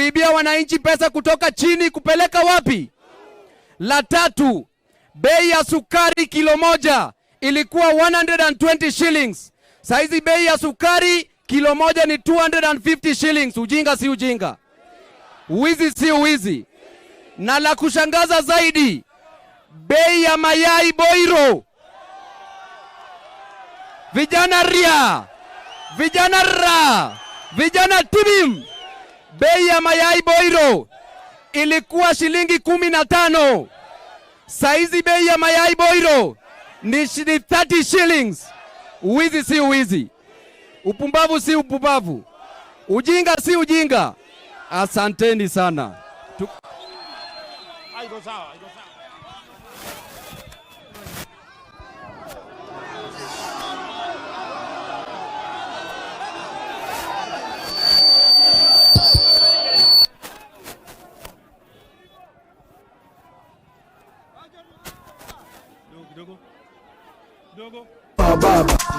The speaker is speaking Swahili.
Kuibia wananchi pesa kutoka chini kupeleka wapi? La tatu, bei ya sukari kilo moja ilikuwa 120 shillings. Saizi bei ya sukari kilo moja ni 250 shillings. Ujinga si ujinga? Wizi si wizi? Na la kushangaza zaidi, bei ya mayai Boiro, vijana ria, vijana ra, vijana tibim, bei ya mayai Boiro ilikuwa shilingi 15. Saizi bei ya mayai Boiro ni 30 shillings. Wizi si wizi? Upumbavu si upumbavu? Ujinga si ujinga? Asanteni sana. Iko sawa, iko sawa. Kidogo kidogo. Kidogo. Baba.